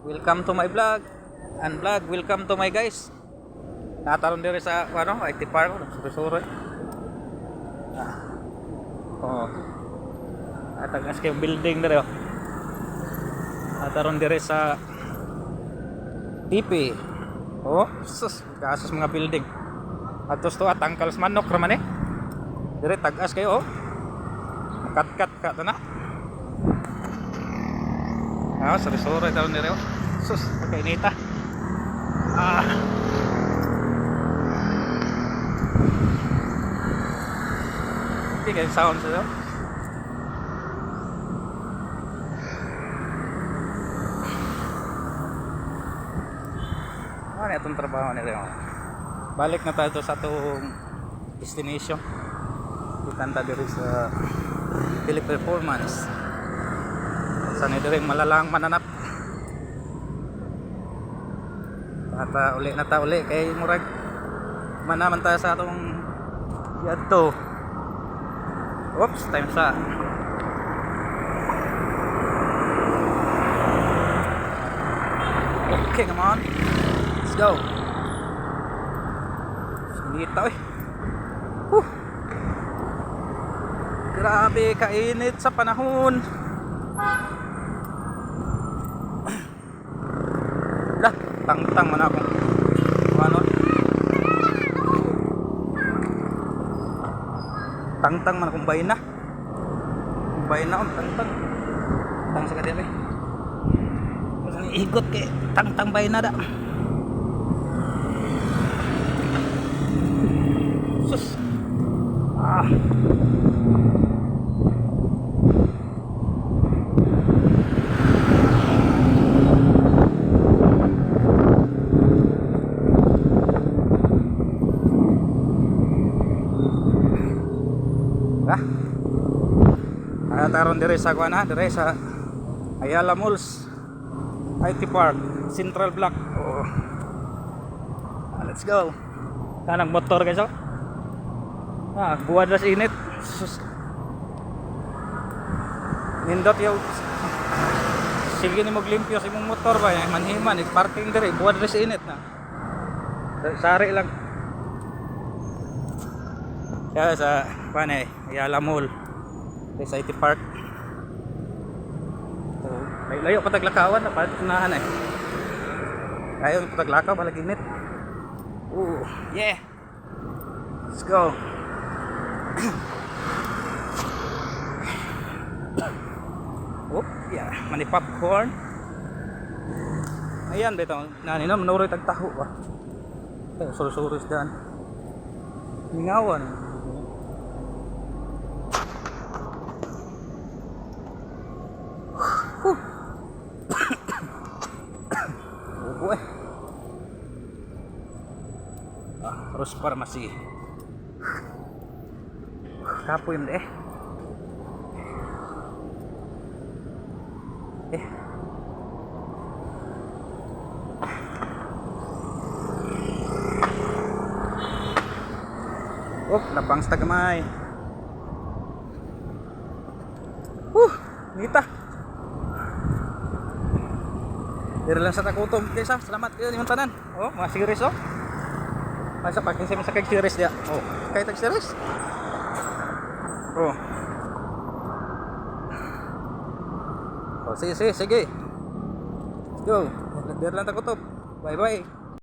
Welcome to my vlog. And vlog, welcome to my guys. Nataron diri sa ano, IT Park, suri-suri. Ah. Oh. At tagas kay building diri oh. Nataron diri sa TP. Oh, sus, kasos mga building. Atos to atangkal sa manok ra man eh. Dire tag-as kayo oh. Makatkat ka to na. Ah, suri-suri taron diri oh. Sus, pagkainita. Ah. Hindi kayo sound sa Ano itong trabaho nila yun? Balik na tayo sa atong destination. Ikanta diri sa Teleperformance. Sa ni diri malalang mananap. Tata uli na ta uli kay murag manaman tayo sa atong yadto. Oops, time sa. Okay, come on. Let's go. Sinita eh. Whew. Grabe kainit sa panahon. Lah, tangtang man ako. Ano? Tangtang man akong bayna. Bayna akong tangtang. Tang sa kadiri. Igot kay tangtang bayna da. Sus. Ah. Ah. Ay taron dire sa kuan ha, dire sa Ayala Malls IT Park, Central Block. Oh. Ah, let's go. Kanang motor guys oh. Ah, buwad ra sa init. Sus. Nindot yaw. Sige ni maglimpyo sa imong motor ba, manhiman, parking dire, buwad ra sa init na. Sari lang. Kaya sa kuan eh, Ayala Mall. Dire sa IT Park. So, layo pa taglakawan na pa unahan eh. Ayon pa taglakaw balag init. Ooh, yeah. Let's go. Oh, yeah, mani popcorn. Ayan bitaw, nani na manuroy tag taho ba. Ay, suro-suro isdaan. Mingawan. Whew. Ubo eh. Ah, Rose Pharmacy. Kapoy mo eh. Eh. Oh, lapang sa tagamay. Huh, ngita. Diri lang sa takutom guys ah. Salamat kayo nimong tanan. Oh, mga series oh. Asa pa kinsa man sa kag series dia. Oh, kay tag series. Oh. Oh, sige, sige, sige. Let's go. Diri lang takutom. Bye bye.